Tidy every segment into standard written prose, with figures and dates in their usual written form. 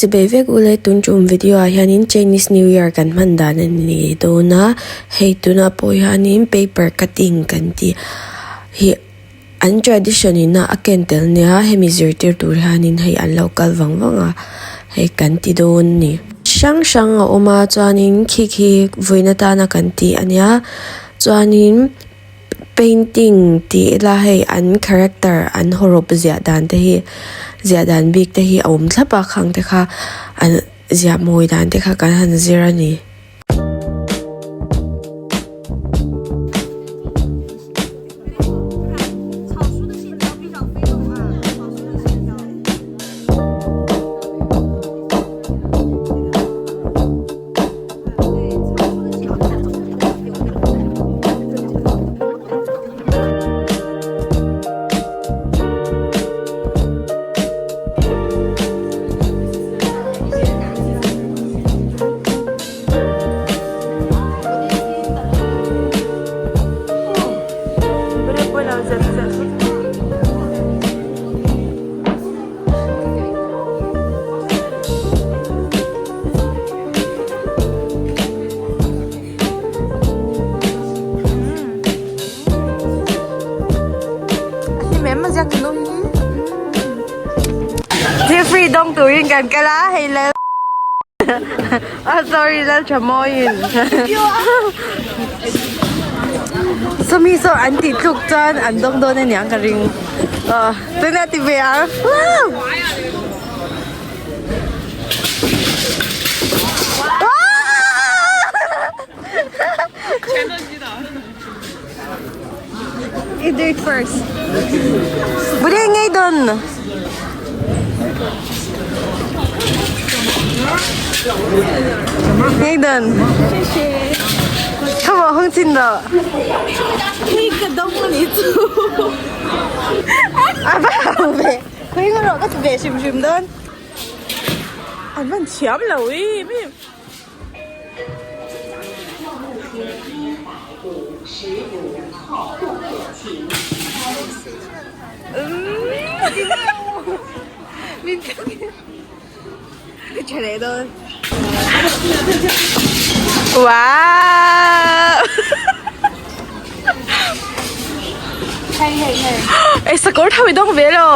Chibei vek ule tun tum video ah hianin Chinese New Year kan hman dan a ni dawn a, hei tunah pawh hianin paper cutting kan tih hi an tradition in a a ken tel nia hemi zirtir tur hianin hei an lo kal vang vang a hei kan ti dawn a ni. Hrang hrang a awm a chuanin khi khi vawiin atana kan tih a nia chuanin. Painting tih ila hei an character an hawrawp ziah dan te hi ziah dan bik te hi a awm thlap a khang te kha an ziah mawi dan te kha kan han zir a ni. Thil free dawng turin kan kal a hei lal ah sorry lal tha mawiin sawmi saw an tih tluk chuan an dawng dawn aniang ka ring aw tunah ti ve ang wow. You do it first. Bude ngay doon. Ngay doon. Come on, hong chin do. Hei ka dong ani chu. Aba ve. Khui nga ro ka ve hrim hrim dawn. An van thiam lo i mi. Ka leh dawn. Wow! Ê sakawr tho i dawng ve lo.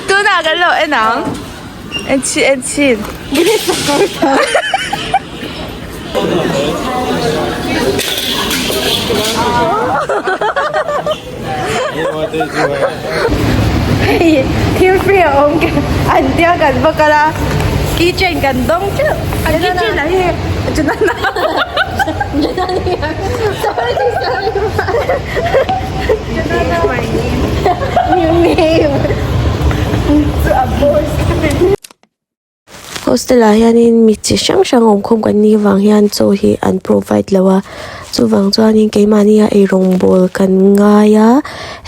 Tunah kan lo en ang. En chhin en chhin. Hei thil free a awm an tia kan va kal a keychain kan dawng teuh An keychain ah hi Janana Sorry sorry Janana my name New name Chu a boss Hostel ah hianin mi chi hrang hrang awm khawm kan nih avang hian chaw hi an provide lo a chuvang chuanin keimahni a eirawng bawl kan ngai a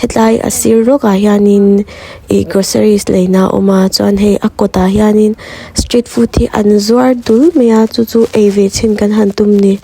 hetlai a sir lawkah hianin ih groceries leina a awm a chuan hei a kawtah hianin street food hi an zuar dul mai a chu chu ei ve chhin kan han tum ni.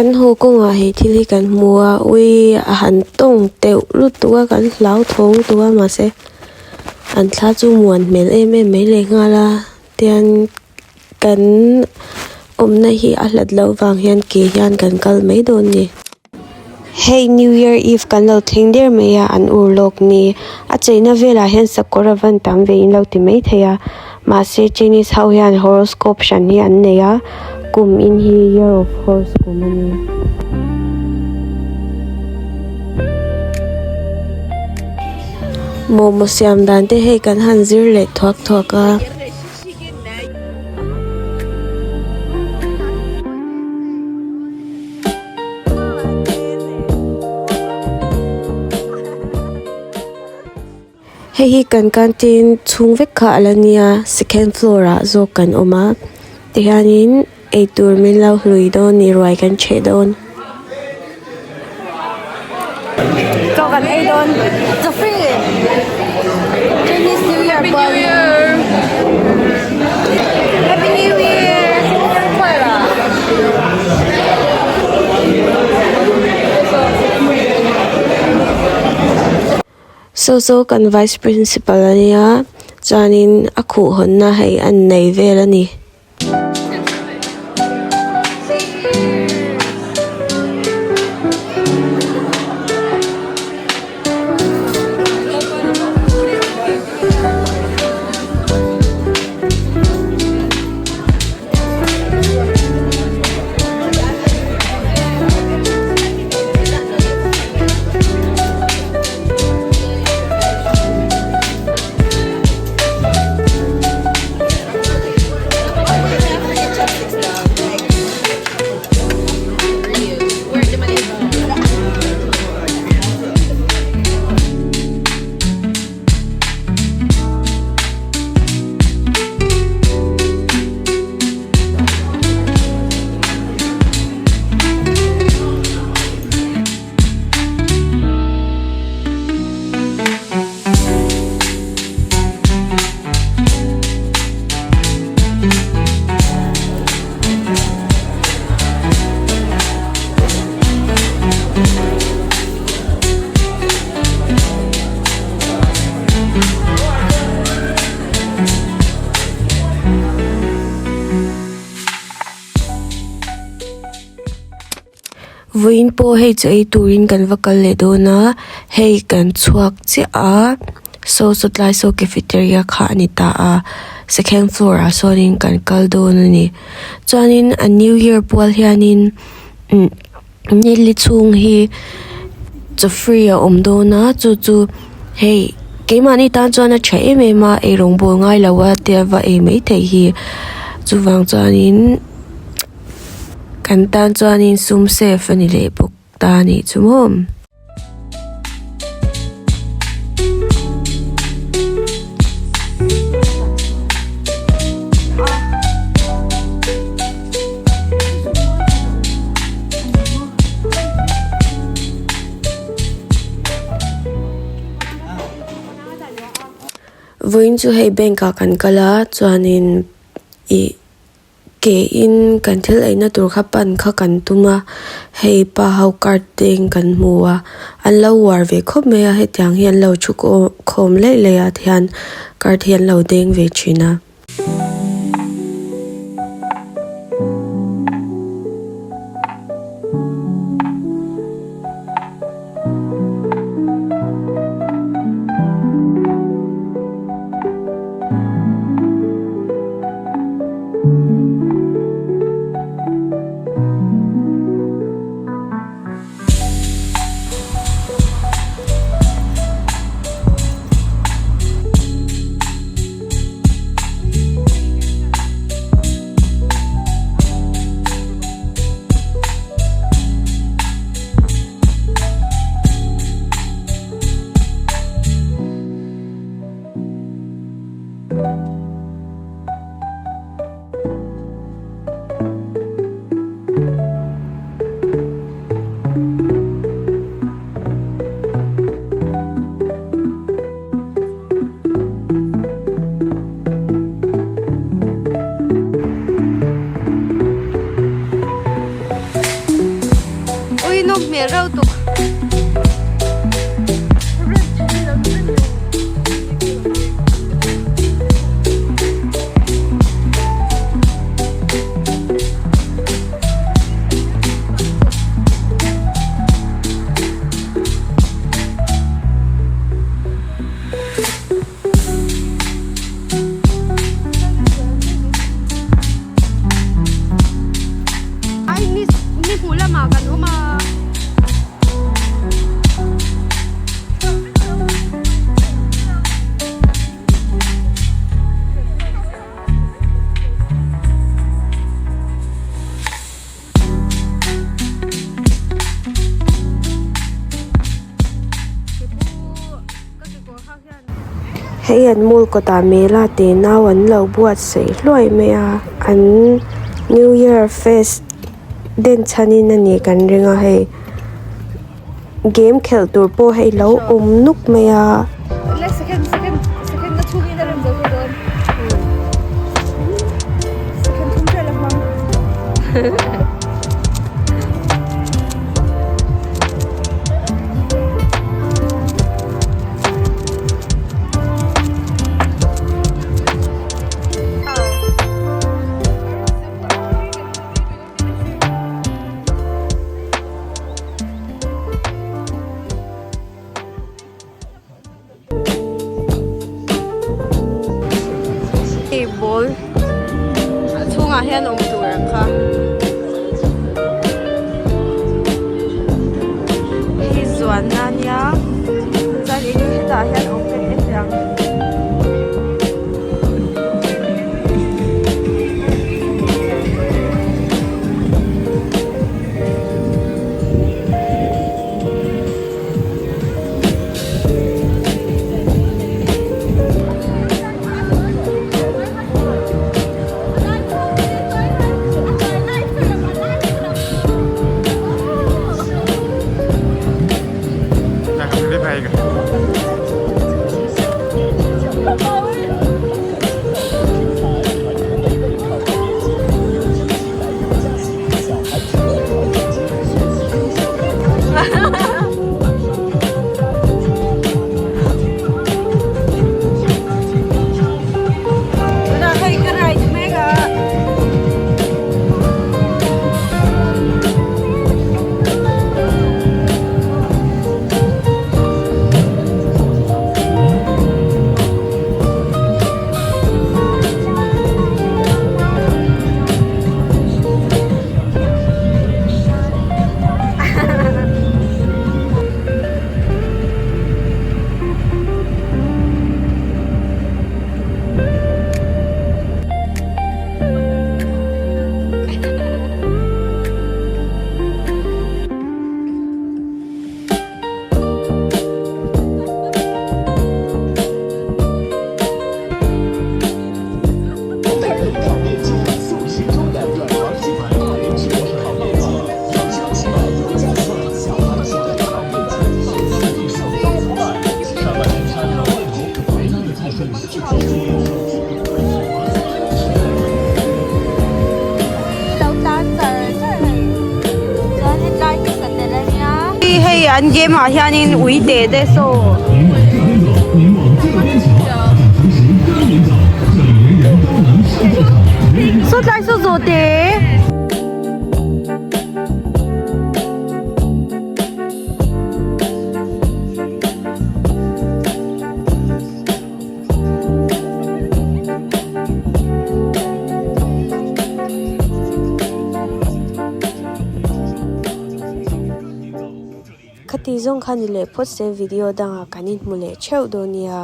Kan haw kawngah hei thil hi kan hmu a ui a han tawng teuh lutuk a kan hlauthawng lutuk a mahse an thla chu muan hmel em em mai leh nghal a tian kan awmna hi a hlat loh vang hian ke hian kan kal mai dawn a ni. Hei new year eve kan lo thleng der mai a an ur lawk ni a cheina velah hian sakawr a van tam ve in lo ti mai thei a mahse chinese ho hian horoscope hran hi an nei a kum in hi year of horse kum a ni. Momo siam dan te hei kan han zir leh thuak thuak a. Hei hi kan canteen chhung vek kha a la nia second floor ah zawk kan awm a tihianin eitur min lo hlui dawn ni ruai kan chheh dawn. Chaw kan ei dawn chaw free Chinese New Year pawn Happy New Year Saw saw kan vice principal a nia chuanin a khuh hawnna hei an nei vel a ni. Vawiin pawh hei chu ei turin kan va kal leh dawn a hei kan chhuak chiah a saw saw tlai saw cafeteria kha a ni ta a second floor ah sawnin kan kal dawn a ni chuanin a new year pual hianin umm nili chhung hi chaw free a awm dawn a chu chu hei keimahni tan chuan a tha em em a eirawng bawl ngai lo a te a va ei maithei hi chuvang chuanin. Kan tan chuanin sum safe a ni leh bawk ta a nih chu maw. Vawiin chu hei bank ah kan kal a chuanin ih. Ke in kan thil eina tur kha pan kha kan tum a hei pa ho card te in kan hmu a an lo uar ve khawp mai a hetiang hi an lo thu khawm laih laih a tihian card hi an lo deng ve thin a. hmel reuh tuk. Ai ni ni hmuh lamah kan awm a. Hei an mall kawtah mela teh nau an lo buatsaih hluai mai a an new year fest den chhanin a nih kan ring a hei game khelh tur pawh hei lo awm nuk mai a. Hei ball a chhungah hian awm tur ang kha hei zuanna a nia chuan eng hetah hian awm kan en teh ang. Tunah hei ka ride mek a. Hei an game ah hianin ui te te saw saw tlai saw zawh te. Khati zawng kha ni leh phawt se video dangah kan inhmu leh theuh dawn nia.